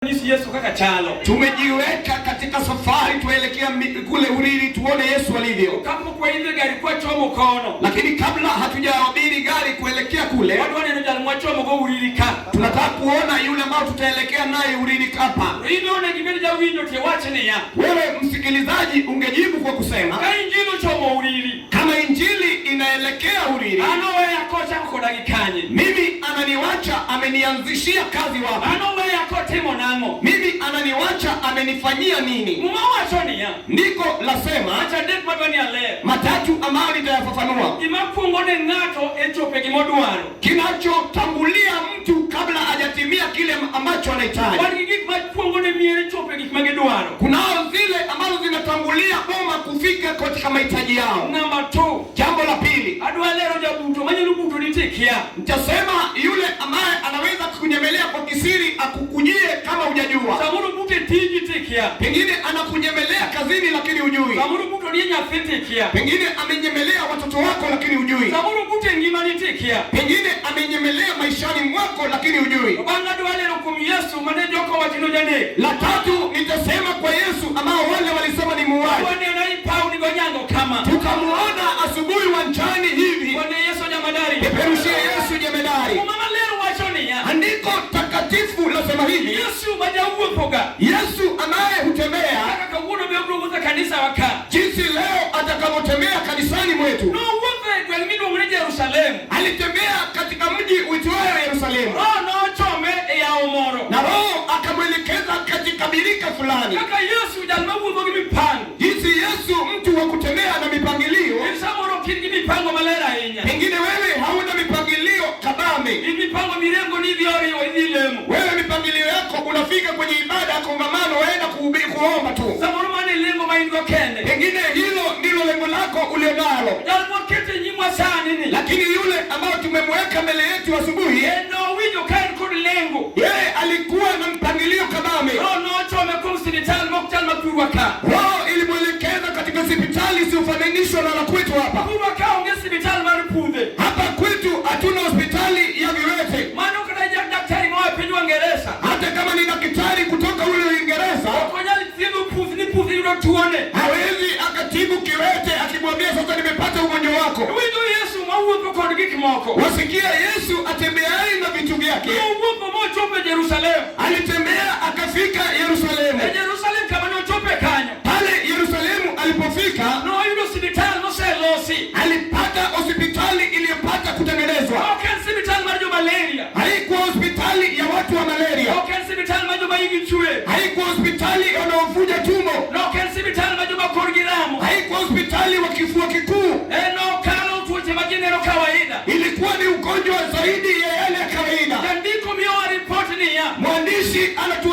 Nyisi Yesu kaka chalo. Tumejiweka katika safari tuelekea kule Uriri tuone Yesu alivyo. Kapok waidho gari kwachomo kono. Lakini kabla hatujaabiri gari kuelekea kule, Wadwa neno jal mwachomo go Uriri ka. Tunataka kuona yule ambao tutaelekea naye Uriri hapa. To in onego ibed jawinjo to iwach niya. Wewe msikilizaji, ungejibu kwa kusema Ka injili ochomo Uriri. Kama injili inaelekea Uriri, An oweya kochako koda gi kanye. Mimi ananiwacha amenianzishia kazi wapi? An oweya kotimo nang'o. Mimi ananiwacha amenifanyia nini? Muma wacho niya. Ndiko lasema Wach adek madwa ni aler. Matatu ambayo nitayafafanua. Gima kuongo ne ng'ato e chopo e gimodwaro. Kinachotangulia mtu kabla hajatimia kile ambacho anahitaji. Wan gi gik makuongo ne miere chopo e gik ma gidwaro. Kunao zile ambazo zinatangulia boma kufika katika mahitaji yao. Number 2. Jambo la pili. Adwa lero jabuto manyalo buto nitie kia. Nitasema yule ambaye anaweza kukunyemelea kwa kisiri akukujie kama hujajua. Samoro bute tiji tikia. Pengine anakunyemelea kazini lakini hujui. Samoro buto ni nyathi tikia. Pengine amenyemelea watoto wako lakini hujui. Samoro bute ngimani tikia. Pengine amenyemelea maishani mwako lakini hujui. Bang' adwa lero kuom Yesu mane joko wacho ni janek. La tatu nitasema kwa Yesu ambao wale walisema ni muuaji. Adwa neno ni paw ni gonyango kama. Tukamuona asubuhi wanjani hivi. Bwana Yesu jamadari. Peperushie Yesu jemedari. Muma maler wacho niya. Andiko takatifu lasema hivi. Yesu majawuothoga. Yesu ambaye hutembea. Kaka kawuono be obiro wuotho e kanisa wa ka. Jinsi leo atakavyotembea kanisani mwetu. Nowuotho e gweng' miluongo ni Jerusalem. Alitembea katika mji uitwao Yerusalemu. Roho nochome e yawo moro. Na Roho akamwelekeza katika birika fulani. Kaka Yesu jal mawuotho gi mipango. Jinsi Yesu mtu wa kutembea na mipangilio. In samoro ok in gi mipango maler ahinya. Pengine wewe hauna mipangilio kabambe. In mipango mirengo ni idhi oriwo idhi lemo. Wewe mipangilio yako unafika kwenye ibada ya kongamano waenda kuhubiri kuomba tu. Samoro mano e lengo ma in go kende. Pengine hilo ndilo lengo lako ulionalo. Jal mwakete nyimwa sani ni. Lakini yule ambao tumemweka mbele yetu asubuhi, En nowinjo ka en kod lengo. Yeye alikuwa na mpangilio kabambe. Roho nochome kuom siptal mok chal ma thurwa ka. Roho ilimwelekeza katika hospitali isiyofananishwa na la kwetu hapa. Thurwa ka onge siptal mar pudhe. Hapa kwetu hatuna hospitali ya viwete. Mano kata daktari moa e piny Uingereza. Hata kama ni daktari kutoka ule Uingereza, Ok onyal thiedho puth ni puth yudo tuone. Hawezi akatibu kiwete akimwambia sasa nimepata ugonjwa wako. Iwinjo Yesu mawuotho kod gik moko. Wasikia Yesu atembeaye na vitu vyake. Nowuotho mochopo e Jerusalem. Alitembea akafika Yerusalemu. E Jerusalem kama nochope kanyo. Pale Yerusalemu alipofika, Noyudo siptal moselosi. Alipata hospitali iliyopata kutengenezwa. Ok en siptal mar jo-malaria. Haikuwa hospitali ya watu wa malaria. Ok en siptal mar joma igi chwe. Haikuwa hospitali wanaovuja tumbo. Ok en siptal mar joma korgi ramo. Haikuwa hospitali wa kifua kikuu. En nokalo tuoche ma ji neno kawaida. Ilikuwa ni ugonjwa zaidi ya yale ya kawaida. Jandiko miyowa ripot niya. Mwandishi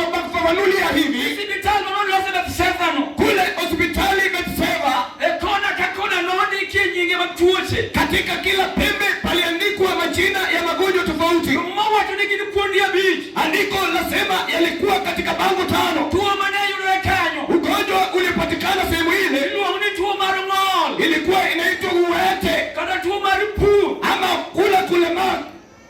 anatufafanulia hivi. Siptal manolos e Bethesda no. Kule hospitali Bethesda. E kona ka kona nondikie nyinge mag tuoche. Katika kila pembe paliandikwa majina ya magonjwa tofauti. Mawacho ni gin kuonde abich. Andiko lasema yalikuwa katika bango 5. Tuo mane yudore kanyo. Ugonjwa ulipatikana sehemu ile. Iluongo ni tuo mar ng'ol. Ilikuwa inaitwa uwete. Kata tuo mar pur. Ama kula kulema.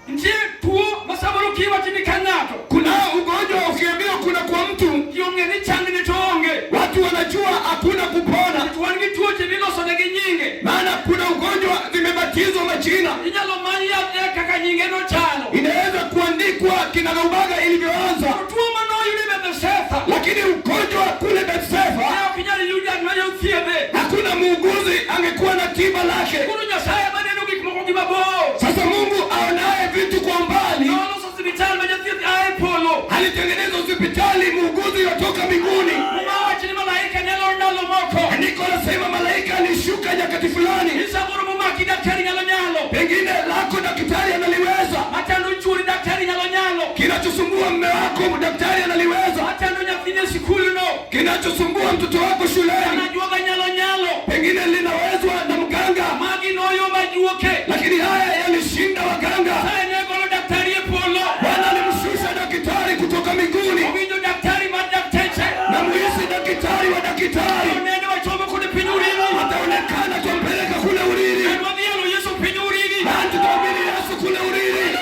Nitie tuo ma samoro kiwacho ni ka ng'ato. Kuna ugonjwa ukiambiwa kuna kwa mtu. Ji ong'e ni changne to onge. Watu wanajua hakuna kupona. Wan gi tuoche miloso negi nyinge. Maana kuna ugonjwa zimebatizwa majina. Inyalo many yath e kaka nyinge nochalo. Inaweza kuandikwa kinagaubaga ilivyoanza. To tuo manoyudo e Bethesda. Lakini ugonjwa kule Bethesda, Ne ok inyal yud yath manyalo thiedhe. Hakuna muuguzi angekuwa na tiba lake. Koro Nyasaye maneno gik moko gi mabor. Sasa Mungu aonaye vitu kwa umbali. Noloso siptal ma jathieth a e polo. Alitengeneza hospitali muuguzi yotoka mbinguni. Muma wacho ni malaika nyalo ndalo moko. Andiko lasema malaika alishuka nyakati fulani. In samoro momaki daktari nyalo nyalo. Pengine lako daktari analiweza. Machando chuori daktari nyalo nyalo. Kinachosumbua mme wako daktari analiweza. Machando nyathini e sikul no. Kinachosumbua mtoto wako shuleni. Anajuoga nyalo nyalo. Pengine linawezwa na mganga. Magi noyo majuoke. Lakini haya yalishinda waganga. Nyasaye ne golo daktari e polo. Bwana alimshusha daktari kutoka mbinguni. Owinjo daktari mar dakteche. Na muhisi daktari wa daktari. Onene wachomo kode piny Uriri. Ataonekana tumpeleka kule Uriri. En wadhialo Yesu piny Uriri. Na tutahubiri Yesu kule Uriri.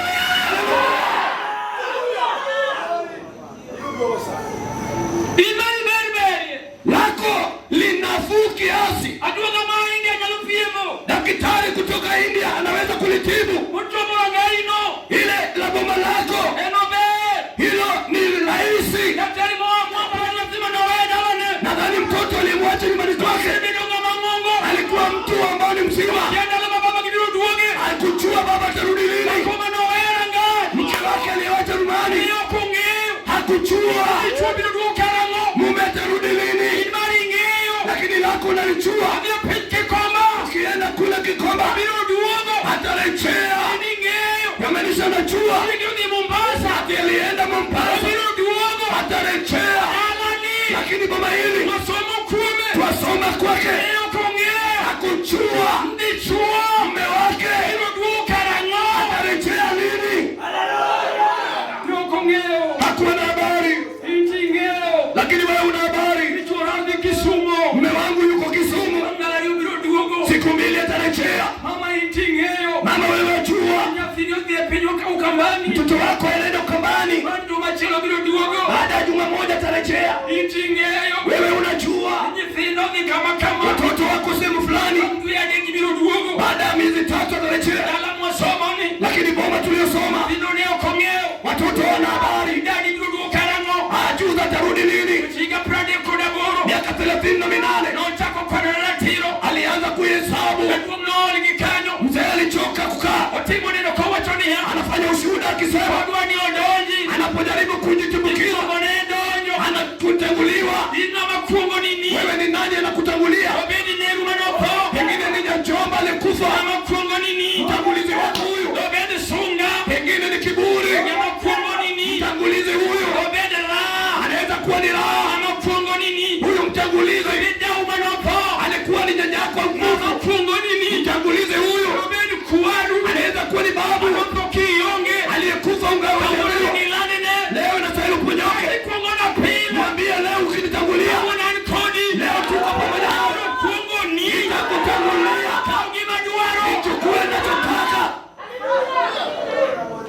Imari berberie. Lako linafuu kiasi. Aduoga ma India nyalo piemo. Daktari kutoka India anaweza kulitibu. Mochomo rangaino. Ile la boma lako, En ober. hilo ni rahisi. Daktari moa mwamba lazima nowe dalane. Nadhani mtoto aliyemwacha nyumbani kwake Osebedo ng'ama ng'ongo. alikuwa mtu ambao ni mzima, Tiendalo ma baba gibiro duoge. hakujua baba atarudi lini. Kuma nohera ngach. Mke wake aliyewacha nyumbani Ne ok ong'eyo. hakujua Dichuo biro duogo karang'o. mume atarudi lini, In mar ing'eyo. lakini lako unalijua. Adhi e piny Kikomba. Ukienda kule Kikomba Biro duogo. atarejea. In ing'eyo. Yamaanisha unajua Biro dhi Mombasa. ati alienda Mombasa Biro duogo. atarejea, Dalani. lakini boma hili Wasomo kuome. twasoma kwake Ne ok ong'eyo. hakujua Dichuo. mume wake Biro duogo karang'o. atarejea lini. Ne ok ong'eyo. Hakuwa na habari, In ting'eyo. lakini wewe una habari. Dichuo radhi Kisumo. Mume wangu yuko Kisumu, Bang' ariyo biro duogo. siku mbili atarejea. Mama in ting'eyo. Mama, wewe wajua Nyathini odhi e piny Ukambani. mtoto wako anaenda Ukambani, Bang' juma achiel obiro duogo. baada ya juma moja atarejea. In ting'eyo. Wewe unajua Nyithindo dhi kama kama. watoto wako sehemu fulani, Bang' dwe adek gibiro duogo. baada ya miezi 3 atarejea. Dala mwasomoni. Lakini boma tuliyosoma, Nyithindo ne ok ong'eyo. watoto wana habari, Dadi biro duogo karang'o. ajuza atarudi lini. Higa 38. Miaka 38 Nochako kwano ratiro. alianza kuhesabu. Jaduong' nool gi kanyo. Mzee alichoka kukaa, Otimo neno kowacho niya. anafanya ushuhuda akisema, Odwa ni odonji. anapojaribu kujitumbukiza Ikuongo ne donjo. anakutanguliwa. In ng'ama kuongo ni ni. Wewe ni nani anakutangulia? Obed neru manotho. Pengine ni nyajomba alikufa, Ng'ama kuongo ni ni. mtangulizi wako huyu. Obed sunga. Pengine ni kiburi, Ng'ama kuongo ni ni. mtangulizi huyu Obed raha. anaweza kuwa ni raha. Ng'ama kuongo ni ni. Huyu mtangulizi Obed dau manotho. alikuwa ni nyanyako Ng'ama nguvu, kuongo ni ni. mtangulizi huyu Obed kwadu. anaweza kuwa ni babu Manotho kionge. aliyekufa ungawa Kawuono hujazaliwa. gilandene. Leo inastahili uponyoke. Ikuongo na pile. Mwambie leo ukinitangulia, Kawuono an kodi. leo tuko pamoja nawe, Abiro kuongo ni. nitakutangulia, Kaw gima dwaro. nichukue nachotaka,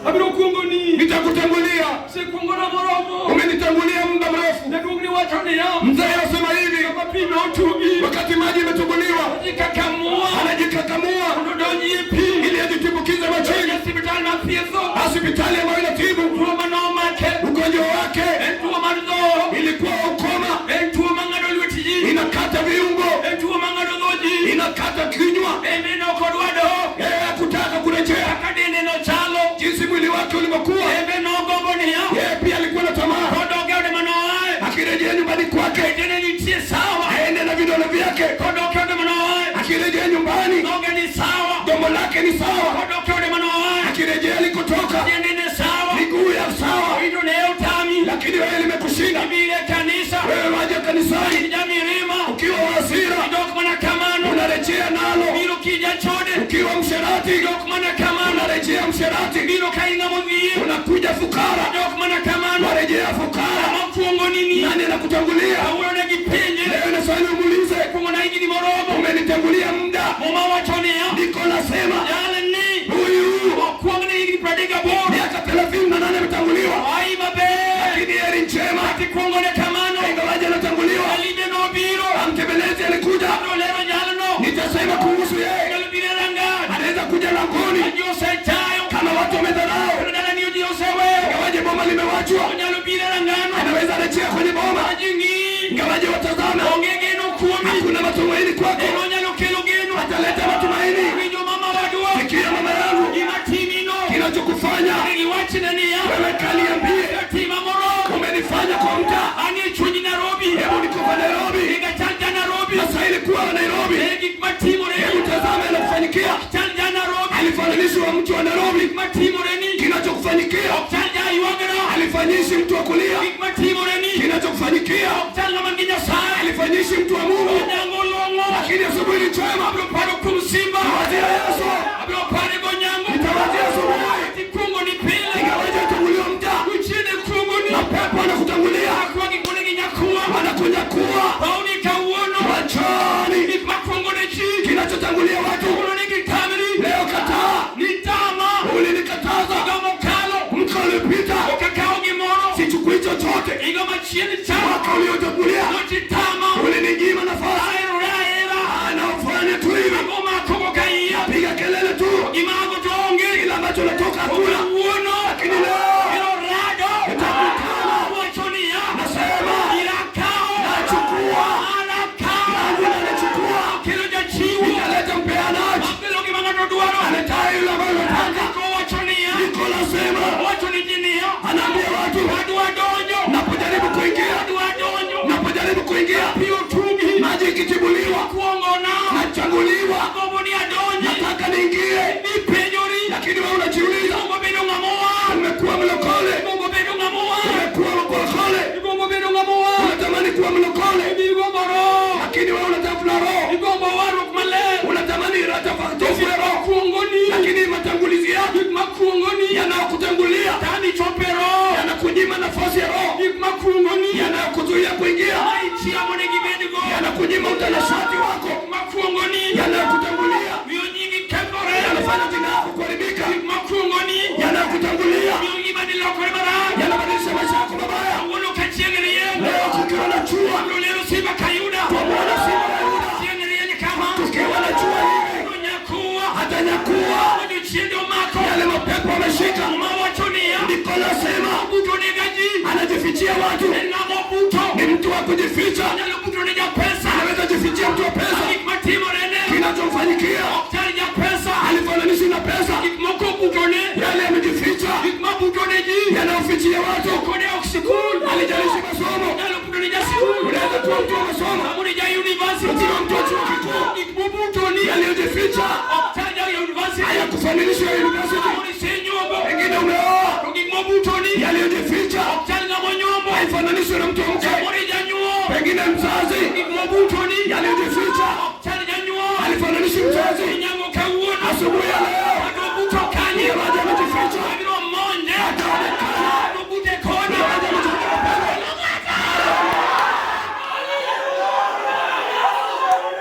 Abiro kuongo ni. nitakutangulia. Sekuongo na moromo. Umenitangulia muda mrefu. Jaduong' ni wacho niya. Mzee asema hivi, Kama pi notugi. wakati maji imetubuliwa, Jikakamua. anajikakamua Mondo odonji e pi. ili ajitumbukize majini. Osiptal mathietho. Hospitali ambayo inatibu Tuo manomake. ugonjwa wake En tuo mar dhoho. ilikuwa ukoma, En tuo mang'ado lwet ji. inakata viungo, En tuo mang'ado dho ji. inakata kinywa. Bende ne ok odwa dok. Yeye hakutaka kurejea Kaka dende nochalo. jinsi mwili wake ulivyokuwa. En be nogombo niya. Yeye pia alikuwa na tamaa, Kodok e ode manoaye. akirejea nyumbani kwake Tiendene nitie sawa. aende na vidole vyake, Kodok e ode manoaye. akirejea nyumbani Dhoge ni sawa. domo lake ni sawa, Kodok e ode manoaye. akirejea alikotoka Tiende ni sawa. miguu ya sawa, Winjo ne otami. lakini wewe limekushinda. Ibiro e kanisa. Wewe waje kanisani Ijamirima. ukiwa wa hasira, Idok mana kamano. unarejea nalo. Biro kija chode. Ukiwa msherati, Idok mana kamano. unarejea msherati. Biro ka in ng'ama odhier. Unakuja fukara, Idok mana kamano. warejea fukara. Ng'ama kuongo ni ni. Nani anakutangulia? Kawuono ne gipenje. Leo inastahili umuulize, Kuongo na higni moromo. umenitangulia muda. Muma wacho niya. Ndiko nasema Jal ni. huyu Okuong ne higni 38. miaka 38 ametanguliwa, Ai maber. lakini heri njema, Ati kuongo ne kamano. ingawaje anatanguliwa, Alime nobiro. amtembelezi alikuja. Abiro lero jalno. Nitasema kuhusu yeye, Nyalo biro e rangach. anaweza kuja langoni Ji osechayo. kama watu wamedharau, Kendo dalani ji oseweyo. ingawaje boma limewachwa, Onyalo biro e rangano. anaweza rejea kwenye boma, Ji ng'i. ingawaje watazama, Onge geno kuomi. hakuna matumaini kwako, En onyalo kelo geno. ataleta matumaini. Winjo mama wadwa. Sikia mama yangu, Gima timino. kinachokufanya Iwachne niya. wewe, kaliambie Tima moromo. umenifanya kwa mta. An e chuny Nairobi. Hebu niko kwa Nairobi, Higa chal ja Nairobi. sasa ilikuwa Nairobi. E gik matimore. Hebu tazama yanakufanyikia. Chal ja Nairobi. Alifananishwa mtu wa Nairobi, Gik matimore ni. kinachokufanyikia Ok chal ja ywagra. alifanyishi mtu wa kulia, Gik matimore ni. kinachokufanyikia Ok chal ng'ama nigi Nyasaye. alifanyishi mtu wa Mungu. Onyango long'o. Lakini asubuhi ni njema, Abiro paro kuom simba. tawazia Yesu, Abiro pare gonyango. nitawazia asubuhi, Ati kuongo ni pile. ingawaje utanguliwa mta Uchiende kuongo ni. na pepo anakutangulia, Akwa gikone gi nyakuwa. wanakunyakua Pauni kawuono. wachoni. Gik makuongo ne ji. Kinachotangulia watu Kawuono ne gitamri. leo, kataa. Nitama. Ulinikataza Higa mokalo. mko uliopita, Ok akawo gimoro. sichukui chochote. Higa machiegni. machien cha Mwaka uliotangulia nochitama ulininyima nafasi. Ahero ahera. Anaofanya tu hivi, Agomako kaiya. piga kelele tu, Gimago to onge. kila ambacho natoka hakuna. Kawuono. Lakini leo Biro rado. Nitakutana. Wacho niya. Nasema Irakao. nachukua Anakao. langu, nalichukua, Akelo jachiwo. nitaleta mpeanaji Akelo gima ng'ato dwaro. aletaye yule ambaye unataka. Andiko wacho niya. Niko nasema, Wacho ni ji niya. anaambia watu, Adwa donjo. napojaribu kuingia, Adwa donjo. napojaribu kuingia, Pi otugi. maji ikitibuliwa, Kuongo na. nachanguliwa, Agombo ni adonji. nataka niingie, Ipenjori. lakini wewe unajiuliza, Igombo bedo ng'ama owar. umekuwa mlokole, Igombo bedo ng'ama owar. umekuwa mlokole, Igombo bedo ng'ama owar. unatamani kuwa mlokole, Igombo roho. lakini wewe unatafuta roho, Igombo warruok maler. unatamani ratafuta roho, Kuongoni. lakini matangulizi yako Gik makuongoni. yanayokutangulia Tami chope roho. yanakunyima nafasi ya roho, Gik makuongoni. yanayokuzuia kuingia, Ma ichiemo negi bedgo. yanakunyima utanashati wako, Makuongoni. yanayokutangulia Miyo nyingi kethore. yanafanya jina lako kuharibika, Gik makuongoni. yanayokutangulia Miyo ngimani lokore marach. yanabadilisha maisha yako mabaya. Kawuono ka chieng' rieny. Leo kukiwa na jua, Abiro lero simba kayuda. twamwona simba wa Yuda, Chieng' rieny kama. tukiwa na jua hivi Nonyakuwa. hatanyakua Odiochiende omako. yale mapepo ameshika. Muma wacho niya. Ndiko nasema Buto nega ji. anajifichia watu, En ng'ama obuto. ni mtu wa kujificha. Onyalo buto ne japesa. Anaweza jifichia mtu wa pesa, Gik matimore ne. kinachomfanyikia Ok chal japesa. alifananishi na pesa, Gik moko obutone. yale yamejificha, Gik mabuto ne ji. yanayofichia watu. Kode ok sikul. Alijalishi masomo, Onyalo buto ne jasikul. unaweza kuwa mtu wa masomo, Kamoro ja university. ukiwa mtu wa chuo kikuu, Gik mobutoni. yaliyojificha Ok chal ja university. hayakufananishi na university. Kamoro isenyombo. Pengine umeoa, To gik mobutoni. yaliyojificha Ok chal ng'ama onyombo. haifananishwi na mtu wa mke, Kamoro janyuol. pengine mzazi, Gik mobutoni. yaliyojificha Ok chal janyuol. alifananishi mzazi. Inyango kawuono. Asubuhi ya leo Kata obuto kanye. Ingawaje amejificha, Abiro monje. ataonekana. Obute kona. Ingawaje amejificha mapema,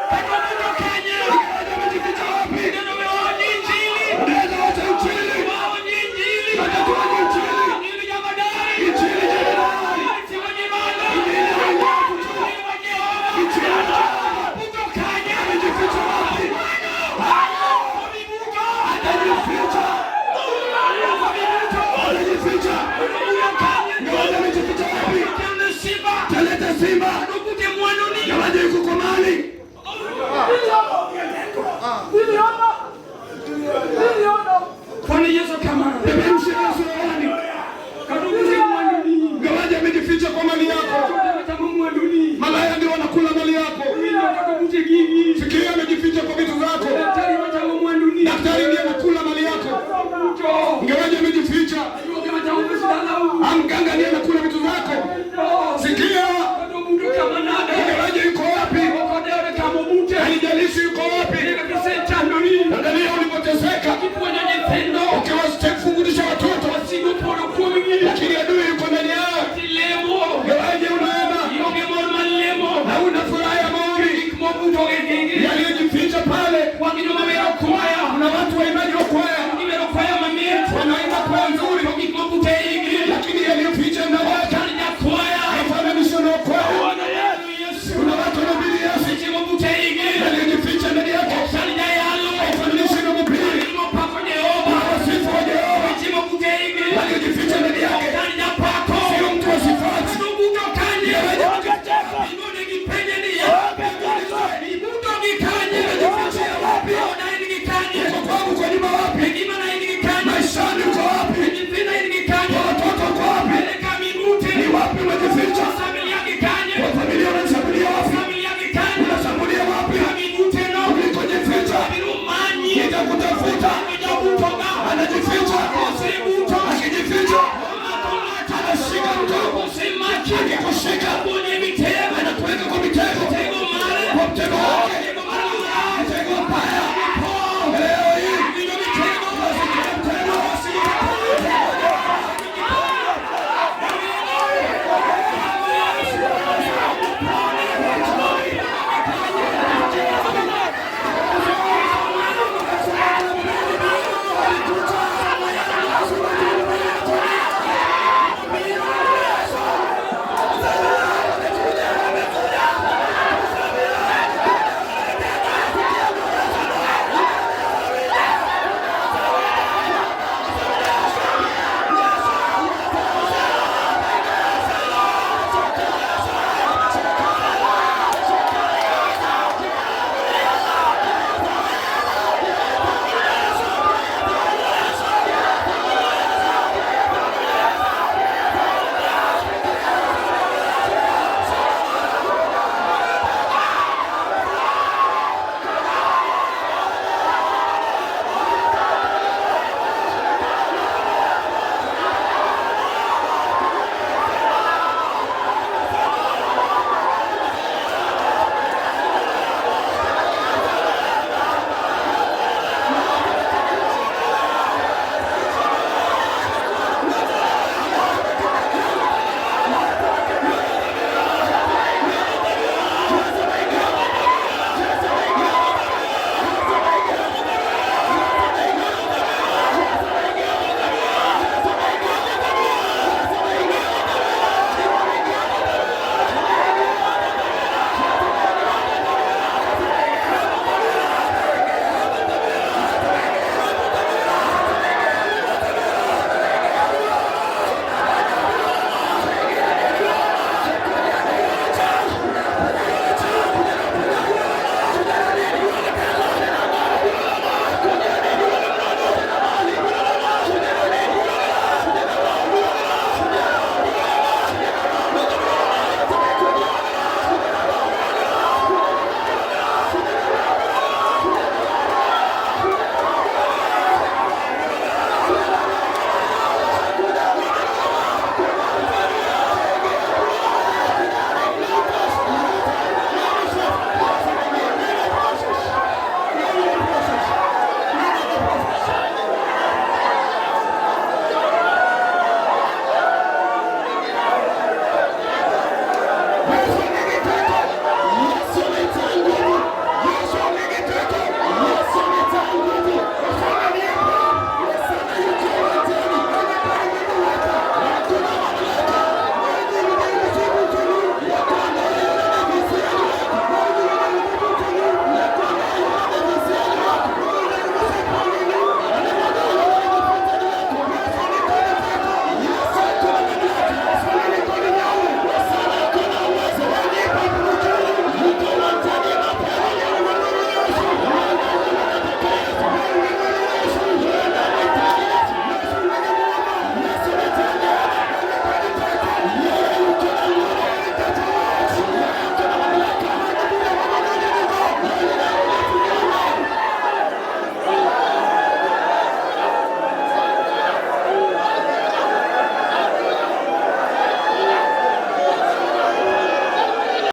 Kata obuto kanye. ingawaje amejificha wapi? Neno weonyi injili. Unaweza wacha injili, Waonyi injili. wacha tuache injili, Injili jamadari. injili jenerali, Chiwo ni malo. injili ya watu tu, Injili wa Jehova. injili ya Jehova. Obuto kanye. Amejificha wapi? Obibuto. Atajificha, Obibuto. atajificha. Obuto kanye. Ingawaje amejificha wapi? Kendo simba. Taleta simba, Obute mwanuni. ingawaje yuko kwa mali. Kwani Yesu kama. Peperusha Yesu hewani. Kata obute mwanuni. Ingawaje amejificha kwa mali yako, Kata mwanuni. malaya ndio wanakula mali yako. Kata obute gigi. Fikiria amejificha kwa vitu zako, Daktari machamo mwanuni. daktari ndiye anakula mali yako. Obuto. Ingawaje amejificha, Ayuoge machamo pesa dalau. amganga ndiye anakula vitu zako. Sikia, Kata obuto kama nade. ingawaje yuko wapi, Okodere kama obute. haijalishi yuko wapi. Eka kisechandori. Angalia ulipoteseka Kipuonjo nyithindo. ukiwafundisha watoto, Wasigo podo kuomgi. lakini adui yuko ndani yao. Tilemo. Ingawaje unaomba Ionge mor malemo. na una furaha ya maombi, Gik mobuto e gigi. yaliyojificha pale. Wang' joma wero kwaya. Kuna watu waimbaji wa kwaya Giwero kwaya mamit. wanaimba kwaya nzuri, To gik mobuto e igi. lakini yaliyoficha ndani yake Chal nyakwaya. haifananishwi na kwaya. Bwana Yesu. Kuna watu wanahubiri Yesu, Weche mobuto e igi. yaliyojificha ndani yake Chal jayalo. haifananishwi na mhubiri. Mopako Jehova. Kuna wasifu wa Jehova Weche mobuto e igi. waliojificha ndani yake, Chal japako. sio mtu wa sifati. Obuto kanye. Ibone gi penje niya. Ibuto gi kanye. Umejifichia wapi? Oda in gi kanye. Uko kwangu kwa nyuma wapi? Ngimana in gi kanye. Maishani uko wapi? Nyithinda in gi kanye. Kwa watoto uko wapi? Ere kama ibute. Ni wapi umejificha? Familia gi kanye. Kwa familia unashambulia wapi? Familia gi kanye. Unashambulia wapi? Kama ibute no. Ulikojificha Abiro manyi. nitakutafuta. Jabutoga. Anajificha, Osebuto. akijificha Omako ng'ato. anashika mtu, Osemaki. akikushika